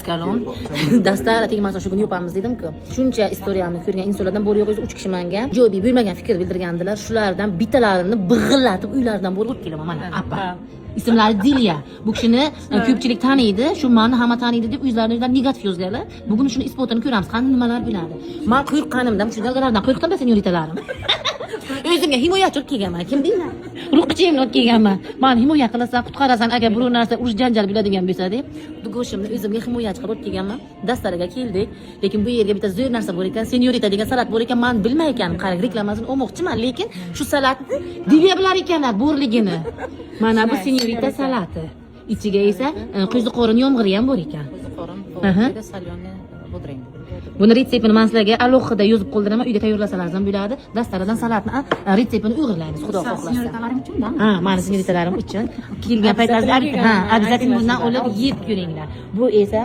Kalon dastara tegmasin, shu kuni yopamiz dedim-ku. Shuncha история mni ko'rgan insonlardan bor yo'q o'zi uch kishi menga ijobiy bo'lmagan fikr bildirgandilar. Shulardan bittalarini big'illatib uylaridan borib olib kelaman. Mana apa. Ismlari Dilya. Bu kishini ko'pchilik taniydi. Shu mani hamma taniydi deb o'zlarini o'zlari negativ yozganlar. Bugun shuni isbotini ko'ramiz. Qani, nimalar bo'ladi. Man qo'rqqanimdan, shu galgalardan qo'rqdim, сеньорита larim. O'zimga himoyachi olib kelganman. Kim deylar? Ruhchimni olib kelganman. Mani himoya qilasan, qutqarasan agar biror narsa, urush janjal bo'ladigan bo'lsa deb. Dugoshimni o'zimga himoyachi qilib olib kelganman. Dastaraga keldik. Lekin bu yerga bitta zo'r narsa bor ekan. Сеньорита degan salat bor ekan. Man bilmay ekanman. Qarang, reklamasini olmoqchiman, lekin shu salatni Dilya bilar ekanlar borligini. Mana bu сеньорита salati. Ichiga esa qo'ziqorin yomg'iri ham bor ekan. Qo'ziqorin, соленый bodring. Buni retseptini man sizlarga alohida yozib qoldiraman. Uyda tayyorlasalaringiz ham bo'ladi. Dastaradan salatni retseptini o'g'irlaymiz, Xudo xohlasa. Сеньорита laring uchun. Ha, mani сеньорита larim uchun. Kelgan paytingizda, ha, обязательно bundan olib yeb ko'ringlar. Bu esa